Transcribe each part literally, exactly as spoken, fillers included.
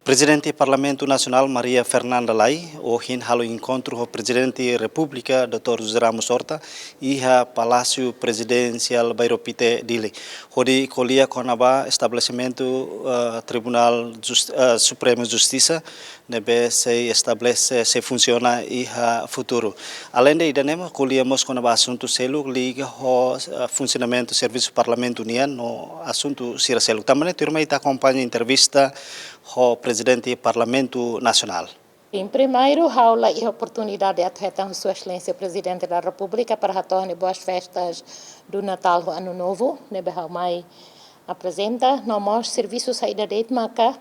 Prezidente Parlamentu Nasionál Maria Fernanda Lay ohin halo enkontru ho Prezidente Repúblika doutór José Ramos Horta iha Palásiu Prezidensiál Bairro Pité, Dili, hodi ko'alia kona-ba estabelesimentu, eh, Tribunál Jus-, eh, Supremu Justisa ne'ebé sei estabelese, sei funsiona iha futuru. Aleinde ida-ne'e mós, ko'alia mós kona-ba asuntu seluk liga ho, eh, funsionamentu servisu Parlamentu nian no asuntu sira seluk. Tanba ne'e, tuirmai ita akompaña entrevista ho Prezidente Parlamentu Nasionál. Em primeiro, ha'u la iha oportunidade atu hetan Sua Exelénsia Prezidente da Repúblika para hato'o ha'u-nia boas festas do Natal ho Ano Novo, ne'ebé ha'u mai aprezenta, no mós servisu saida de'it maka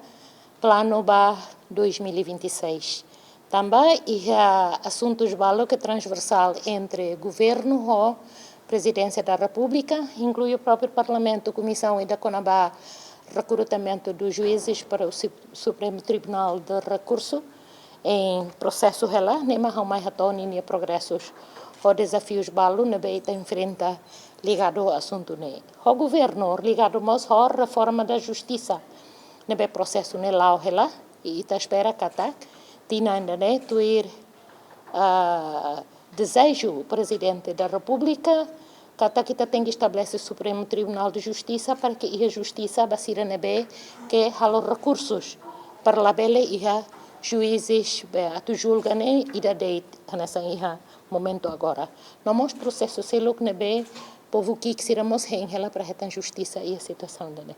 planu ba dois mil e vinte e seis. Tanba iha asuntus balu ke transversál entre governu ho Prezidénsia da Repúblika, inklui o própriu Parlamentu, komisaun ida kona-ba rekrutamentu dos juízes para o Su-, Supremo Tribunal de Recurso, em prosesu hela, ne'e mak ha'u mai hato'o ninia progresus ho dezafius balu ne'ebé ita enfrenta ligadu ho asuntu ne'e. Ho governu, ligadu mós ho reforma da justisa, ne'ebé prosesu ne'e la'o hela, i ita espera katak tinan ida-ne'e tuir, ah, dezeju Prezidente da Repúblika, katak ita tenke estabelese Supremo Tribunal de Justisa para ke iha justisa ba sira ne'ebé ke halo rekursus para labele iha juízes be atu julga ne'e ida de'it hanesan iha momentu agora. No mós prosesu seluk ne'ebé povu ki'ik sira mós hein hela para hetan justisa iha situasaun ida-ne'e.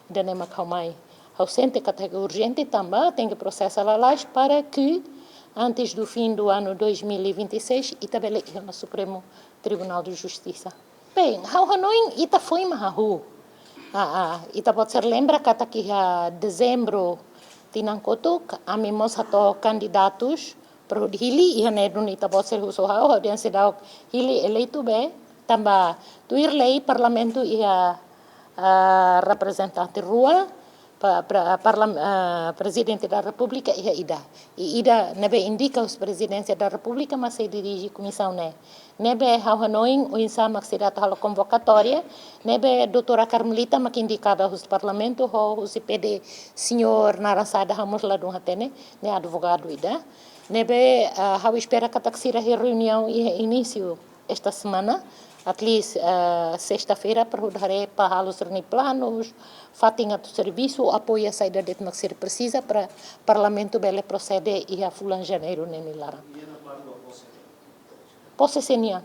Ida-ne'e mak ha'u mai. Ha'u sente katak urjente tanba tenke prosesa lalais para ke antes do fim do ano dois mil e vinte e seis ita bele iha ona Supremo Tribunal de Justisa. Bem, ha'u hanoin ita foin mak hahú. Ah, ah, ita-boot sira lembra katak iha dezembru tinan kotuk, ami mós hato'o kandidatus para hodi hili, iha ne'e duni ita-boot sira husu ha'u, ha'u dehan seidauk hili eleitu be, tanba tuir lei Parlamentu iha, ah, reprezentante rua, pa-, pra-, parlam-, ah, Prezidente da Repúblika iha ida. I ida ne'ebé indika husi Prezidénsia da Repúblika mak sei dirije komisaun ne'e. Ne'ebé ha'u hanoin oinsá mak sira atu halo konvokatória, ne'ebé doutora Carmelita mak indikada husi Parlamentu ho husi P D señór naran saida ha'u mós ladún hatene, ne'e advogadu ida. Ne'ebé, ah, ha'u espera katak sira iha reuniaun iha inísiu esta semana, at least, ah, sesta-feira, para hodi haree ba halo sira-nia planus, fatin atu servisu, apoiu saida de'it mak sira presiza para Parlamentu bele prosede iha fulan Janeiru ne'e nia laran. Pose sé nian.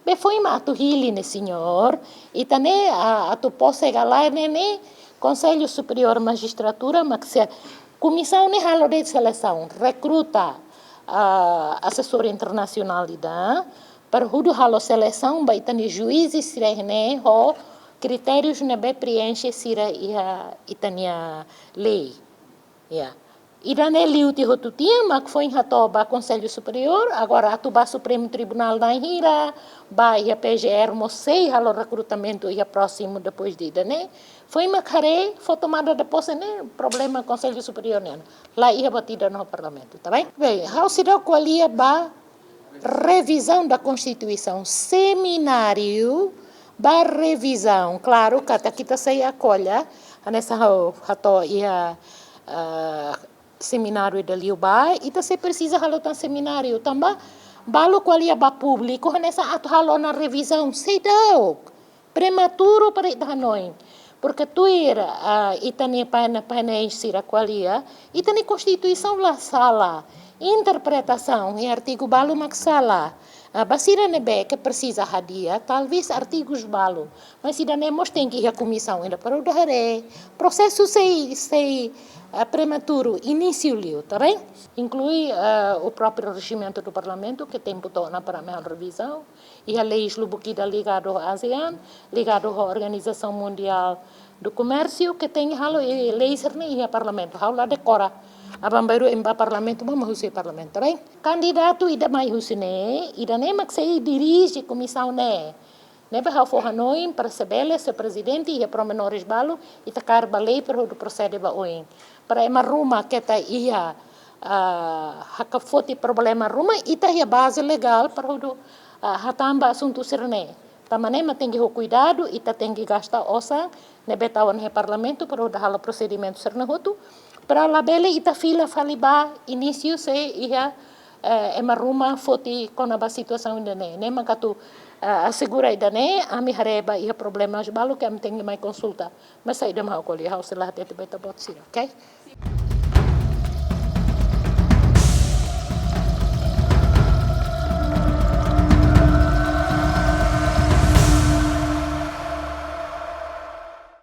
Be foin mak atu hili ne'e, señór. Ita-nia, ah, atu pose ka lae ne'e, ne'e Konsellu Superiór Majistratura mak sei, komisaun ne'e halo de'it selesaun, rekruta, ah, asesór internasionál ida, para hodi halo selesaun ba ita-nia juízes sira-ne'e ho kritérius ne'ebé preenxe sira iha ita-nia lei. Ya. Ida-ne'e liu tiha hotu tiha mak foin hato'o ba Konsellu Superiór, agora atu ba Supremo Tribunál na'in hira, ba iha P G R mós sei halo rekrutamentu iha prósimu depois de ida-ne'e. Foin mak haree fó tomada de pose ne'e, problema Konsellu Superiór nian. La iha buat ida no Parlamentu, tá bem? Bem, ha'u seidauk ko'alia ba revizaun da Konstituisaun, semináriu ba revizaun. Klaru katak ita sei akolla, hanesan ha'u hato'o iha, ah, semináriu ida liubá, ita sei presiza halo tan semináriu, tanba balu ko'alia ba públiku, hanesan atu halo ona revizaun, seidauk. Prematuru para ita hanoin. Porque tuir, ah, ita-nia paine-, painéis sira ko'alia, ita-nia Konstituisaun la sala. Interpretasaun iha artigu balu mak sala. Ah, ba sira ne'ebé ke presiza hadi'a, talvés artigus balu. Mas ida-ne'e mós tenke iha komisaun ida para hodi haree. Prosesu sei, sei, ah, prematuru, inísiu liu, tá bem? Inklui, ah, o próprio regimento do Parlamento, ke tenke to'o ona para ema halo revizaun. Iha leis lubuk ida ligadu ho ASEAN, ligadu ho Organizasaun Mundiál do Komérsiu, ke tenke halo, eh, lei sira-ne'e iha Parlamentu. Ha'u la dekora. Aban-bainrua ema ba Parlamentu, mak husi Parlamentu, tá bem? Kandidatu ida mai husi ne'e, ida-ne'e mak sei dirije komisaun ne'e. Ne'ebé ha'u fó hanoin para se bele, señór Prezidente, iha pormenores balu, ita kaer ba lei para hodi prosede ba oin. Para ema ruma ke ita iha, ah, hakarak foti problema ruma, ita iha baze legál para hodi, ah, hatán ba asuntu sira-ne'e. Tanba ne'e mak tenke ho kuidadu, ita tenke gasta osan ne'ebé tau ona iha Parlamentu para hodi halo prosedimentu sira-ne'e hotu. Para labele ita fila fali ba inísiu se iha, eh, ema ruma foti kona-ba situasaun ida-ne'e. Ne'e mak atu, eh, asegura ida-ne'e, ami haree ba iha problema balu ke ami tenke mai konsulta. Mas saida mak ha'u ko'alia, ha'u sei la hatete ba ita-boot sira, oke?